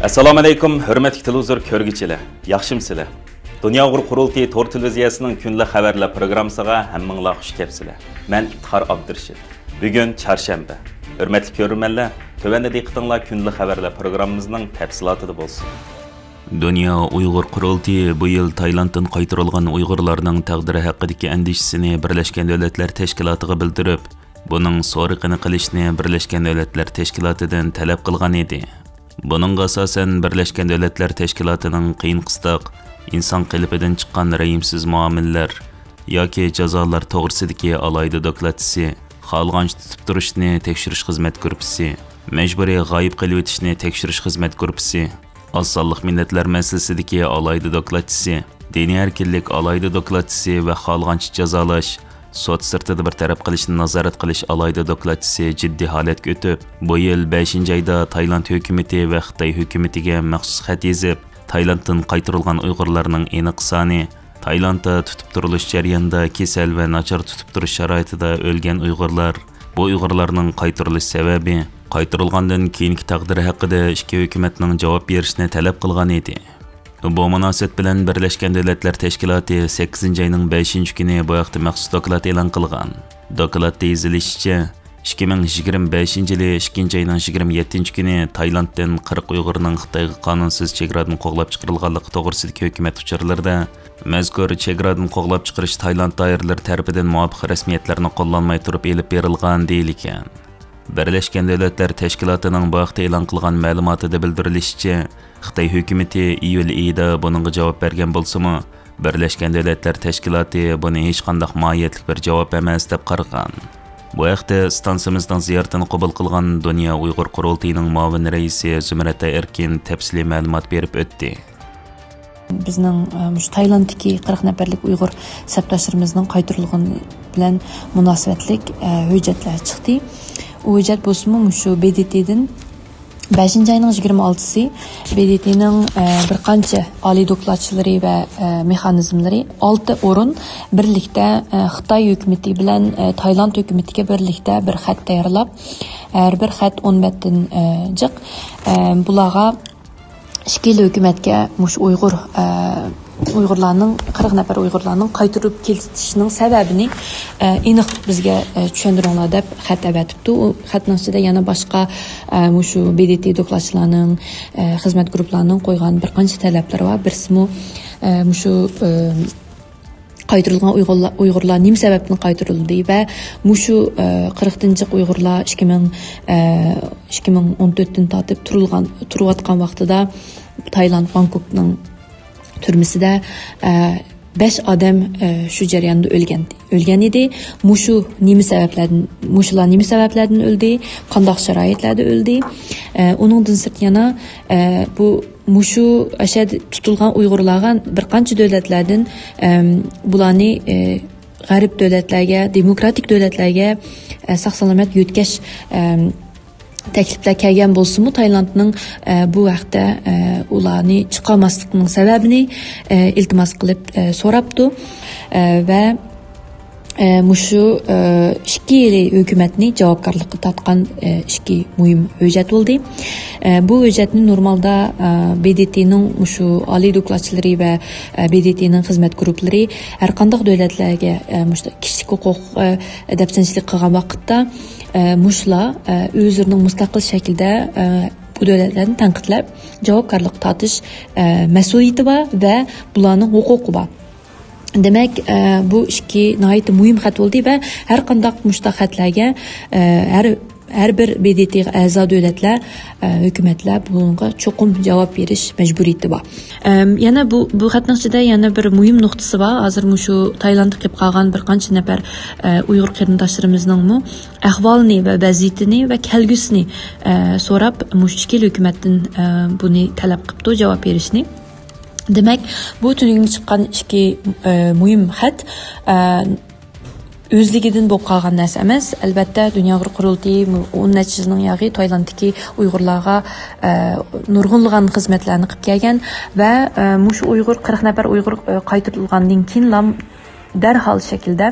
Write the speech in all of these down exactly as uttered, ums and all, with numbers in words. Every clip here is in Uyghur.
ئەسسالامۇ ئەلەيكۇم، ھۆرمەتلىك تېلېۋىزور كۆرگۈچىلەر، ياخشىمۇسىلەر؟ دۇنيا ئۇيغۇر قۇرۇلتىيى تور تېلېۋىزىيەسىنىڭ كۈندىلىك خەۋەرلەر پروگراممىسىغا ھەممىڭلار خۇش كەپسىلەر. مەن ئىپتىخار ئابدۇرېشىت. بۈگۈن چارشەنبە. ھۆرمەتلىك كۆرۈرمەنلەر، تۆۋەندە دىققىتىڭلار كۈندىلىك خەۋەرلەر پروگراممىمىزنىڭ تەپسىلاتىدا بولسۇن. دۇنيا ئۇيغۇر قۇرۇلتىيى بۇ يىل تايلاندتىن قايتۇرۇلغان ئۇيغۇرلارنىڭ تەقدىرى ھەققىدىكى ئەندىشىسىنى بىرلەشكەن دۆلەتلەر تەشكىلاتىغا بىلدۈرۈپ، بۇنىڭ سورىقىنى قىلىشنى بىرلەشكەن دۆلەتلەر تەشكىلاتىدىن تەلەپ قىلغان ئىدى. بۇنىڭغا ئاساسەن، بىرلەشكەن دۆلەتلەر تەشكىلاتىنىڭ قىيىن قىستاق، ئىنسان قېلىپىدىن چىققان رەھىمسىز مۇئامىلىلەر ياكى جازالار توغرىسىدىكى ئالاھىدە دوكلاتچىسى، خالىغانچە تۇتۇپ تۇرۇشنى تەكشۈرۈش خىزمەت گۇرۇپپىسى، مەجبۇرىي غايىب قېلىۋېتىشنى تەكشۈرۈش خىزمەت گۇرۇپپىسى، ئاز سانلىق مىللەتلەر مەسىلىسىدىكى ئالاھىدە دوكلاتچىسى، دىنىي ئەركىنلىك ئالاھىدە دوكلاتچىسى ۋە خالىغانچە جازالاش، سوت سىرتىدا بىر تەرەپ قىلىشنى نازارەت قىلىش ئالاھىدە دوكلاتچىسى جىددىي ھالەتكە ئۆتۈپ، بۇ يىل بەشىنچى ئايدا تايلاند ھۆكۈمىتى ۋە خىتاي ھۆكۈمىتىگە مەخسۇس خەت يېزىپ، تايلاندتىن قايتۇرۇلغان ئۇيغۇرلارنىڭ ئېنىق سانى، تايلاندتا تۇتۇپ تۇرۇلۇش جەريانىدا كېسەل ۋە ناچار تۇتۇپ تۇرۇش شارائىتىدا ئۆلگەن ئۇيغۇرلار، بۇ ئۇيغۇرلارنىڭ قايتۇرۇلۇش سەۋەبى، قايتۇرۇلغاندىن كېيىنكى تەقدىرى ھەققىدە ئىككى ھۆكۈمەتنىڭ جاۋاب بېرىشىنى تەلەپ قىلغان ئىدى. بۇ مۇناسىۋەت بىلەن بىرلەشكەن دۆلەتلەر تەشكىلاتى سەككىزىنچى ئاينىڭ بەشىنچى كۈنى بۇ ھەقتە مەخسۇس دوكلات ئېلان قىلغان. دوكلاتتا يېزىلىشىچە، ئىككى مىڭ يىگىرمە بەشىنچى يىلى ئىككىنچى ئاينىڭ يىگىرمە يەتتىنچى كۈنى تايلاندتىن قىرىق ئۇيغۇرنىڭ خىتايغا قانۇنسىز چېگرادىن قوغلاپ چىقىرىلغانلىقى توغرىسىدىكى ھۆكۈمەت ئۇچۇرلىرىدا، مەزكۇر چېگرادىن قوغلاپ چىقىرىش تايلاند دائىرىلىرى تەرىپىدىن مۇۋاپىق رەسمىيەتلەرنى قوللانماي تۇرۇپ ئېلىپ بېرىلغان، دېيىلگەن. بىرلەشكەن دۆلەتلەر تەشكىلاتىنىڭ بۇ ھەقتە ئېلان قىلغان مەلۇماتىدا بىلدۈرۈلۈشىچە، خىتاي ھۆكۈمىتى ئىيۇل ئېيىدا بۇنىڭغا جاۋاب بەرگەن بولسىمۇ، بىرلەشكەن دۆلەتلەر تەشكىلاتى بۇنى ھېچقانداق ماھىيەتلىك بىر جاۋاب ئەمەس دەپ قارىغان. بۇ ھەقتە ئىستانسىمىزنىڭ زىيارىتىنى قوبۇل قىلغان دۇنيا ئۇيغۇر قۇرۇلتىيىنىڭ مۇئاۋىن رەئىسى زۇمرەت ئەركىن تەپسىلىي مەلۇمات بېرىپ ئۆتتى. بىزنىڭ، ئە، مۇشۇ تايلاندتىكى قىرىق نەپەرلىك ئۇيغۇر سەپداشلىرىمىزنىڭ قايتۇرۇلغىنى بىلەن مۇناسىۋەتلىك، ئە، ھۆججەتلەر چىقتى. ئۇ ھۆججەت بولسىمۇ مۇشۇ ب د ت دىن بەشىنچى ئاينىڭ يىگىرمە ئالتىسى ب د ت نىڭ، ئە، بىر قانچە ئالىي دوكلاتچىلىرى ۋە، ئە، مېخانىزملىرى ئالتە ئورۇن بىرلىكتە، ئە، خىتاي ھۆكۈمىتى بىلەن، ئە، تايلاند ھۆكۈمىتىگە بىرلىكتە بىر خەت تەييارلاپ، ھەر بىر خەت ئون بەتتىن، ئە، جىق، ئە، بۇلارغا ئىككىلا ھۆكۈمەتكە مۇشۇ ئۇيغۇر، ئە، ئۇيغۇرلارنىڭ، قىرىق نەپەر ئۇيغۇرلارنىڭ قايتۇرۇپ كېتىشىنىڭ سەۋەبىنى، ئە، ئېنىق بىزگە، ئە، چۈشەندۈرۈڭلار دەپ خەت ئەۋەتىپتۇ. ئۇ خەتنىڭ ئىچىدە يەنە باشقا، ئە، مۇشۇ ب د ت دوكلاتچىلارنىڭ، ئە، خىزمەت گۇرۇپپىلارنىڭ قويغان بىر قانچە تەلەپلىرى بار. بىرسىمۇ، ئە، مۇشۇ، ئە، قايتۇرۇلغان ئۇيغۇرلار، ئۇيغۇرلار نېمە سەۋەبتىن قايتۇرۇلدى ۋە مۇشۇ، ئە، قىرىقتىن جىق ئۇيغۇرلار ئىككى مىڭ، ئە، ئىككى مىڭ ئون تۆتتىن تارتىپ تۇرۇلغان، تۇرۇۋاتقان ۋاقتىدا تايلاند بانكوكنىڭ تۈرمىسىدە، ئە، بەش ئادەم، ئە، شۇ جەرياندا ئۆلگەن، ئۆلگەن ئىدى. مۇشۇ نېمە سەۋەبلەردىن، مۇشۇلار نېمە سەۋەبلەردىن ئۆلدى، قانداق شارائىتلاردا ئۆلدى؟ ئە، ئۇنىڭدىن سىرت يەنە، ئە، بۇ مۇشۇ ئەشەدە تۇتۇلغان ئۇيغۇرلارغا بىر قانچە دۆلەتلەردىن، ئەم، بۇلارنى، ئە، غەرب دۆلەتلەرگە، دېموكراتىك دۆلەتلەرگە، ئە، ساق-سالامەت يۆتكەش، ئەم، تەكلىپلەر كەلگەن بولسىمۇ، تايلاندنىڭ، ئە، بۇ ھەقتە، ئە، ئۇلارنى چىقارماسلىقنىڭ سەۋەبىنى، ئە، ئىلتىماس قىلىپ، ئە، سوراپتۇ. ئە، ۋە ئە، مۇشۇ، ئە، ئىككى ھۆكۈمەتنى جاۋابكارلىققا تارتقان، ئە، ئىككى مۇھىم ھۆججەت بولدى. ئە، بۇ ھۆججەتنى نورمالدا، ئە، ب د ت نىڭ مۇشۇ ئالىي دوكلاتچىلىرى ۋە، ئە، ب د ت نىڭ خىزمەت گۇرۇپپىلىرى ھەر قانداق دۆلەتلەرگە، ئە، مۇشۇ كىشىلىك ھوقۇق، ئە، دەپسەندىچىلىك قىلغان ۋاقىتتا، ئە، مۇشۇلار، ئە، ئۆزلىرىنىڭ مۇستەقىل شەكىلدە، ئە، بۇ دۆلەتلەرنى تەنقىدلەپ جاۋابكارلىققا تارتىش، ئە، مەسئۇلىيىتى بار ۋە بۇلارنىڭ ھوقۇقى بار. دېمەك، ئە، بۇ ئىككى ناھايىتى مۇھىم خەت بولدى ۋە ھەر قانداق مۇشۇنداق خەتلەرگە، ئە، ھەر، ھەر بىر ب د ت غا ئەزا دۆلەتلەر، ئە، ھۆكۈمەتلەر بۇنىڭغا چوقۇم جاۋاب بېرىش مەجبۇرىيىتى بار. ئەم، يەنە بۇ، بۇ خەتنىڭ ئىچىدە يەنە بىر مۇھىم نۇقتىسى بار. ھازىر مۇشۇ تايلاندتا قېلىپ قالغان بىر قانچە نەپەر، ئە، ئۇيغۇر قېرىنداشلىرىمىزنىڭمۇ ئەھۋالىنى ۋە ۋەزىيىتىنى ۋە كەلگۈسىنى، ئە، سوراپ، مۇشۇ ئىككىلا ھۆكۈمەتتىن، ئە، بۇنى تەلەپ قىپتۇ، جاۋاب بېرىشنى. دېمەك، بۇ تۈنۈگۈن چىققان ئىككى، ئە، مۇھىم خەت، ئە، ئۆزلۈكىدىن بولۇپ قالغان نەرسە ئەمەس. ئەلۋەتتە، دۇنيا ئۇيغۇر قۇرۇلتىيى مۇ-، ئون نەچچە يىلنىڭ ياغى تايلاندتىكى ئۇيغۇرلارغا، ئە، نۇرغۇنلىغان خىزمەتلەرنى قىلىپ كەلگەن ۋە، ئە، مۇشۇ ئۇيغۇر، قىرىق نەپەر ئۇيغۇر، ئە، قايتۇرۇلغاندىن كېيىنلا دەرھال شەكىلدە،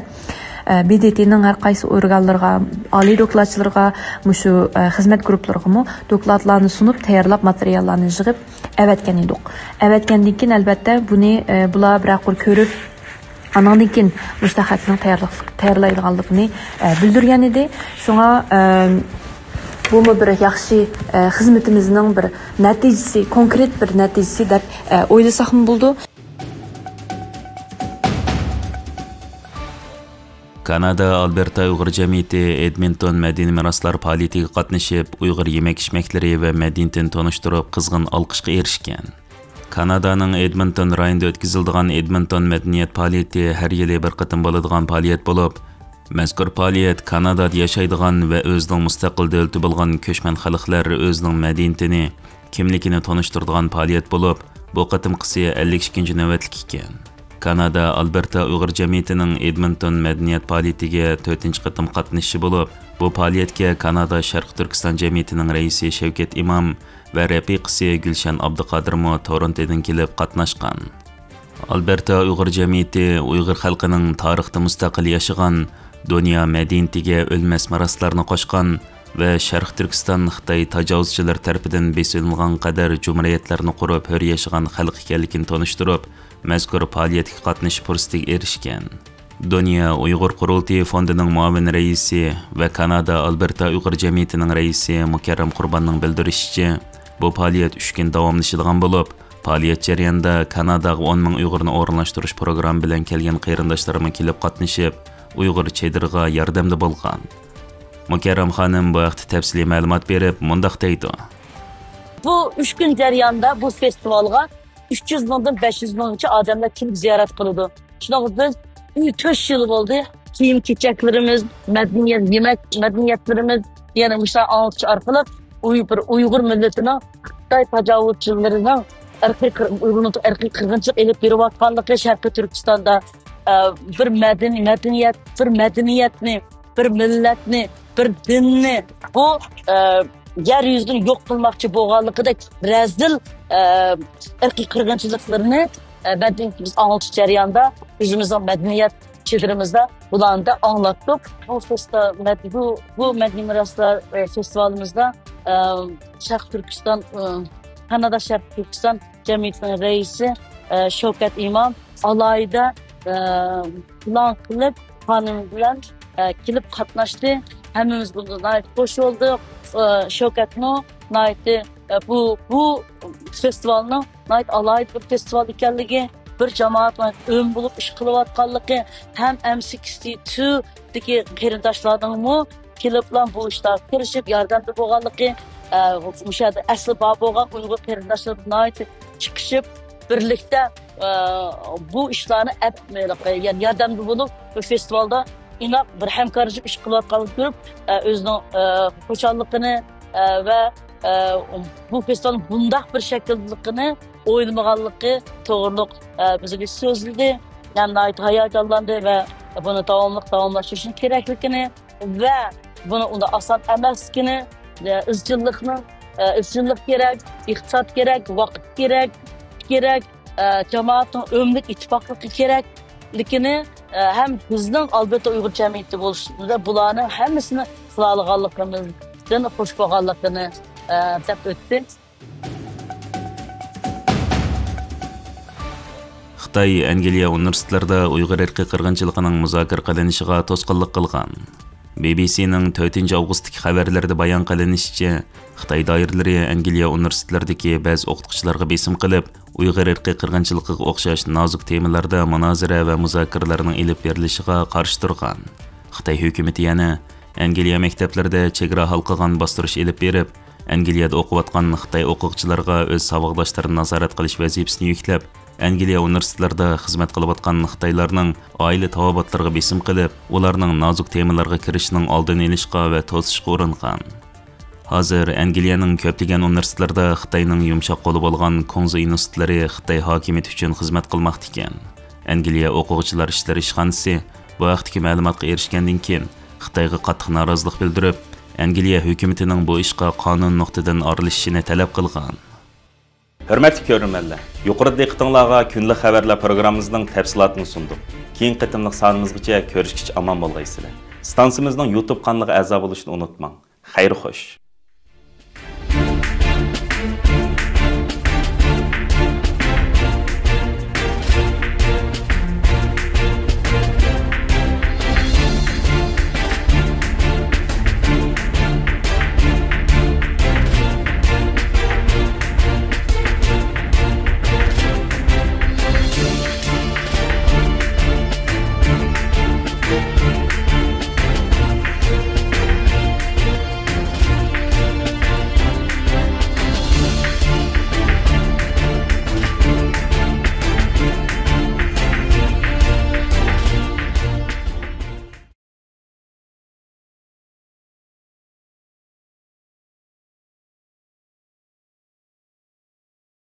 ئە، ب د ت نىڭ ھەر قايسى ئورگانلىرىغا، ئالىي دوكلاتچىلىرىغا، مۇشۇ، ئە، خىزمەت گۇرۇپپىلىرىغىمۇ دوكلاتلارنى سۇنۇپ، تەييارلاپ، ماتېرىياللارنى يىغىپ ئەۋەتكەن ئىدۇق. ئەۋەتكەندىن كېيىن، ئەلۋەتتە، بۇنى، ئە، بۇلار بىرەر قۇر كۆرۈپ، ئانىڭدىن كېيىن مۇشۇنداق خەتنىڭ تەييارلىق-، تەييارلايدىغانلىقىنى، ئە، بىلدۈرگەن ئىدى. شۇڭا، ئە، بۇمۇ بىر ياخشى، ئە، خىزمىتىمىزنىڭ بىر نەتىجىسى، كونكرېت بىر نەتىجىسى دەپ، ئە، ئويلىساقمۇ بولىدۇ. كانادا ئالبېرتا ئۇيغۇر جەمئىيىتى ئېدمونتون مەدەنىي مىراسلار پائالىيىتىگە قاتنىشىپ، ئۇيغۇر يېمەك-ئىچمەكلىرى ۋە مەدەنىيىتىنى تونۇشتۇرۇپ، قىزغىن ئالقىشقا ئېرىشكەن. كانادانىڭ ئېدمونتون رايونىدا ئۆتكۈزۈلىدىغان ئېدمونتون مەدەنىيەت پائالىيىتى ھەر يىلى بىر قېتىم بولىدىغان پائالىيەت بولۇپ، مەزكۇر پائالىيەت كانادادا ياشايدىغان ۋە ئۆزىنىڭ مۇستەقىل دۆلىتى بولغان كۆچمەن خەلقلەر ئۆزىنىڭ مەدەنىيىتىنى، كىملىكىنى تونۇشتۇرىدىغان پائالىيەت بولۇپ، بۇ قېتىمقىسى ئەللىك ئىككىنچى نۆۋەتلىك ئىكەن. كانادا ئالبېرتا ئۇيغۇر جەمئىيىتىنىڭ ئېدمونتون مەدەنىيەت پائالىيىتىگە تۆتىنچى قېتىم قاتنىشىشى بولۇپ، بۇ پائالىيەتكە كانادا شەرقىي تۈركىستان جەمئىيىتىنىڭ رەئىسى شەۋكەت ئىمام ۋە رەپىقىسى گۈلشەن ئابدۇقادىرمۇ تورونتودىن كېلىپ قاتناشقان. ئالبېرتا ئۇيغۇر جەمئىيىتى ئۇيغۇر خەلقىنىڭ تارىختا مۇستەقىل ياشىغان، دۇنيا مەدەنىيىتىگە ئۆلمەس مىراسلارنى قوشقان ۋە شەرقىي تۈركىستان خىتاي تاجاۋۇزچىلىرى تەرىپىدىن بېسىۋېلىنغان قەدەر جۇمھۇرىيەتلەرنى قۇرۇپ ھۆر ياشىغان خەلق ئىكەنلىكىنى تونۇشتۇرۇپ، مەزكۇر پائالىيەتكە قاتنىشىش پۇرسىتىگە ئېرىشكەن. دۇنيا ئۇيغۇر قۇرۇلتىيى فوندىنىڭ مۇئاۋىن رەئىسى ۋە كانادا ئالبېرتا ئۇيغۇر جەمئىيىتىنىڭ رەئىسى مۇكەررەم قۇرباننىڭ بىلدۈرۈشىچە، بۇ پائالىيەت ئۈچ كۈن داۋاملىشىدىغان بولۇپ، پائالىيەت جەريانىدا كاناداغا ئون مىڭ ئۇيغۇرنى ئورۇنلاشتۇرۇش پروگراممى بىلەن كەلگەن قېرىنداشلىرىمۇ كېلىپ قاتنىشىپ، ئۇيغۇر چېدىرىغا ياردەمدە بولغان. مۇكەررەم خانىم بۇ ھەقتە تەپسىلىي مەلۇمات بېرىپ، مۇنداق دەيدۇ. بۇ ئۈچ كۈن جەريانىدا بۇ فېستىۋالغا ئۈچ يۈز مىڭدىن بەش يۈز مىڭغىچە ئادەملەر كېلىپ زىيارەت قىلىدۇ. شۇنىڭغا بىز ئۈ-، تۆت يىل بولدى. كىيىم-كېچەكلىرىمىز، مەدەنىيەت، يېمەك مەدەنىيەتلىرىمىز، يەنە مۇشۇ ئاڭلىتىش ئارقىلىق ئۇي-، بىر ئۇيغۇر مىللىتىنىڭ خىتاي تاجاۋۇزچىلىرىنىڭ ئىرقىي قىر-، ئۇيغۇرنىڭ ئىرقىي قىرغىنچىلىق ئېلىپ بېرىۋاتقانلىقى، شەرقىي تۈركىستاندا، ئە، بىر مەدەنىي، مەدەنىيەت، بىر مەدەنىيەتنى، بىر مىللەتنى، بىر دىننى بۇ، ئە، يەر يۈزىدىن يوق قىلماقچى بولغانلىقىدەك رەزىل، ئە، ئىرقىي قىرغىنچىلىقلىرىنى، ئە، مەدەنىيىتىمىز ئاڭلىتىش جەريانىدا ئۆزىمىزنىڭ مەدەنىيەت چېدىرىمىزدا بۇلارنى ئاڭلاتتۇق. بۇ فېستا-، مەد-، بۇ، بۇ مەدەنىي مىراسلار، ئە، فېستىۋالىمىزدا، ئە، شەرقىي تۈركىستان، ئە، كانادا شەرقىي تۈركىستان جەمئىيىتىنىڭ رەئىسى، ئە، شەۋكەت ئىمام ئالاھىدە، ئە، پىلان قىلىپ، خانىمى بىلەن، ئە، كېلىپ قاتناشتى. ھەممىمىز بۇنىڭدىن ناھايىتى خۇش بولدۇق. ئە، شەۋكەتمۇ ناھايىتى، ئە، بۇ، بۇ فېستىۋالنىڭ ناھايىتى ئالاھىدە بىر فېستىۋال ئىكەنلىكى، بىر جامائەت ئۆم بولۇپ ئىش قىلىۋاتقانلىقى، ھەم ئېم سىكستى تۇدىكى قېرىنداشلارنىڭمۇ كېلىپلا بۇ ئىشلارغا كىرىشىپ، ياردەمدە بولغانلىقى، ئە، مۇشۇ يەردە ئەسلى بار بولغان ئۇيغۇر قېرىنداشلىرىمىز ناھايىتى چىقىشىپ، بىرلىكتە، ئە، بۇ ئىشلارنى ئەپ-، يەنى ياردەمدە بولۇپ، بۇ فېستىۋالدا ئىناق بىر ھەمكارلىشىپ ئىش قىلىۋاتقانلىقىنى كۆرۈپ، ئە، ئۆزىنىڭ، ئە، خۇشاللىقىنى، ئە، ۋە، ئە، بۇ فېستىۋالنىڭ بۇنداق بىر شەكىلدىلىقىنى ئويلىمىغانلىقى توغرۇلۇق، ئە، بىزگە سۆزلىدى. ھەم ناھايىتى ھاياجانلاندى ۋە بۇنى داۋاملىق داۋاملاشتۇرۇشنىڭ كېرەكلىكىنى ۋە بۇنى ئۇنداق ئاسان ئەمەسلىكىنى، ئە، ئىزچىللىقنىڭ، ئە، ئىزچىللىق كېرەك، ئىقتىساد كېرەك، ۋاقىت كېرەك، كېرەك، ئە، جامائەتنىڭ ئۆملۈك ئىتتىپاقلىقى كېرەكلىكىنى، ئە، ھەم بىزنىڭ ئالبەتتە ئۇيغۇر جەمئىيىتى بولۇشىمىزدا بۇلارنىڭ ھەممىسىنى قىلالىغانلىقىمىزدىن خۇش بولغانلىقىنى، ئە، دەپ ئۆتتى. خىتاي ئەنگلىيە ئۇنىۋېرسىتېتلىرىدا ئۇيغۇر ئىرقىي قىرغىنچىلىقىنىڭ مۇزاكىرە قىلىنىشىغا توسقۇنلۇق قىلغان. بى بى سىنىڭ تۆتىنچى ئاۋغۇستتىكى خەۋەرلىرىدە بايان قىلىنىشىچە، خىتاي دائىرىلىرى ئەنگلىيە ئۇنىۋېرسىتېتلىرىدىكى بەزى ئوقۇتقۇچىلارغا بېسىم قىلىپ، ئۇيغۇر ئىرقىي قىرغىنچىلىقىغا ئوخشاش نازۇك تېمىلاردا مۇنازىرە ۋە مۇزاكىرىلەرنىڭ ئېلىپ بېرىلىشىغا قارشى تۇرغان. خىتاي ھۆكۈمىتى يەنە ئەنگلىيە مەكتەپلىرىدە چېگرا ھالقىغان باستۇرۇش ئېلىپ بېرىپ، ئەنگلىيەدە ئوقۇۋاتقان خىتاي ئوقۇغۇچىلىرىغا ئۆز ساۋاقداشلىرىنى نازارەت قىلىش ۋەزىپىسىنى يۈكلەپ، ئەنگلىيە ئۇنىۋېرسىتېتلىرىدا خىزمەت قىلىۋاتقان خىتايلارنىڭ ئائىلە تاۋابىئاتلىرىغا بېسىم قىلىپ، ئۇلارنىڭ نازۇك تېمىلارغا كىرىشىنىڭ ئالدىنى ئېلىشقا ۋە توسۇشقا ئۇرۇنغان. ھازىر ئەنگلىيەنىڭ كۆپلىگەن ئۇنىۋېرسىتېتلىرىدا خىتاينىڭ يۇمشاق قولى بولغان كۇڭزى ئىنستىتۇتلىرى خىتاي ھاكىمىيىتى ئۈچۈن خىزمەت قىلماقتا ئىكەن. ئەنگلىيە ئوقۇغۇچىلار ئىشلىرى ئىشخانىسى بۇ ھەقتىكى مەلۇماتقا ئېرىشكەندىن كېيىن، خىتايغا قاتتىق نارازىلىق بىلدۈرۈپ، ئەنگلىيە ھۆكۈمىتىنىڭ بۇ ئىشقا قانۇن نۇقتىدىن ئارىلىشىشىنى تەلەپ قىلغان. ھۆرمەتلىك كۆرۈرمەنلەر، يۇقىرىدا دىققىتىڭلارغا كۈندىلىك خەۋەرلەر پروگراممىمىزنىڭ تەپسىلاتىنى سۇندۇق. كېيىنكى قېتىملىق سانىمىزغىچە كۆرۈشكىچە ئامان بولغايسىلەر. ئىستانسىمىزنىڭ يۇتۇب قانىلىغا ئەزا بولۇشنى ئۇنتۇماڭ. خەير خوش.